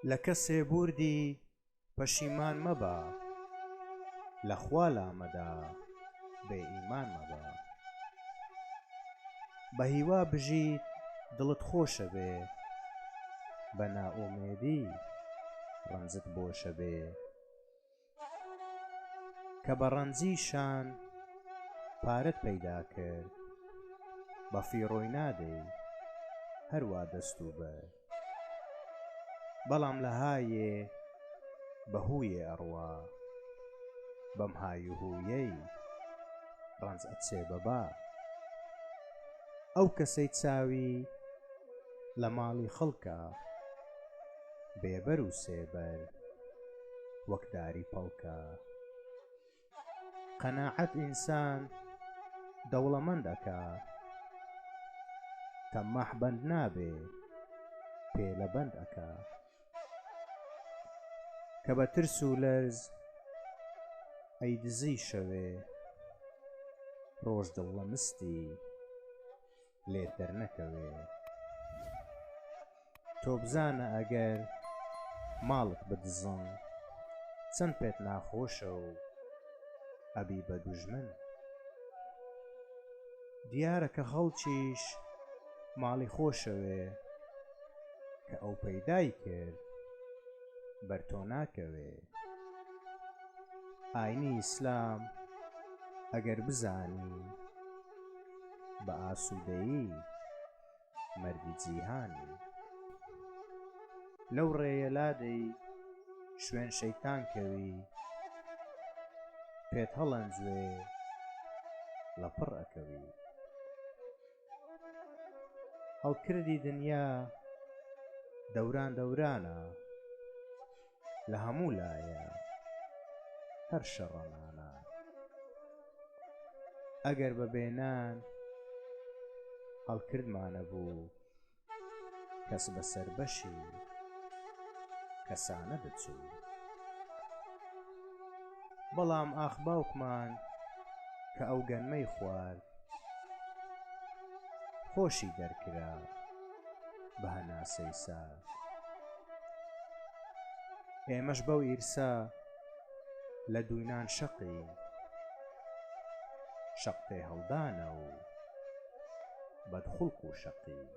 لە کەسێ بووردی پەشیمان مەبە، لە خوا لامەدە بێ ئیمان مەبە. بە هیوا بژیت دڵت خۆشەبێ، بە نائومێدی ڕەنجت بۆشەبێ. کە بە ڕەنجی شان پارەت پەیدا کرد، بە فیڕۆی نادەی هەر وا دەست و بەر. بەڵام لە هایێ بە هوویێ ئەڕوا، بەم های و هوویەی ڕەنج ئەچێ بە با. ئەو کەسەی چاوی لە ماڵی خەڵکە، بێبەر و سێبەر وەک داری پەڵکە. قەناعەت ئینسان دەوڵەمەند ئەکا، تەماح بەند نابێ پێ لە بەند ئەکا. کە بە ترس و لەرز ئەیدزی شەوێ، ڕۆژ دڵ لە مستی لێت دەرنەکەوێ. تۆ بزانە ئەگەر ماڵت بدزن چەند پێت ناخۆشە و ئەبی بە دوژمن. دیارە کە خەڵکیش ماڵی خۆشەوێ کە ئەو پەیدای کرد بەر تۆ ناکەوێ. ئاینی ئیسلام ئەگەر بزانی بە ئاسوودەیی مەردی جیهانی. لەو ڕێیە لادەی شوێن شەیتان کەوی پێت هەڵەنجوێ لە پڕ ئەکەوی. هەڵکردی دنیا دەوران دەورانە لە هەموو لایە هەر شەڕەنانە. ئەگەر بە بێ نان هەڵکردمانەبوو کەس بە سەر بەشی کەسانە دەچوو. بەڵام ئاخ باوکمان کە ئەو گەنمەی خوارد خۆشی دەرکرا بە هەناسەی سارد. ئێمەش بەو ئیرسە لە دووینان شەقین، شەق تێهەڵدانە و بەدخوڵق و شەقین.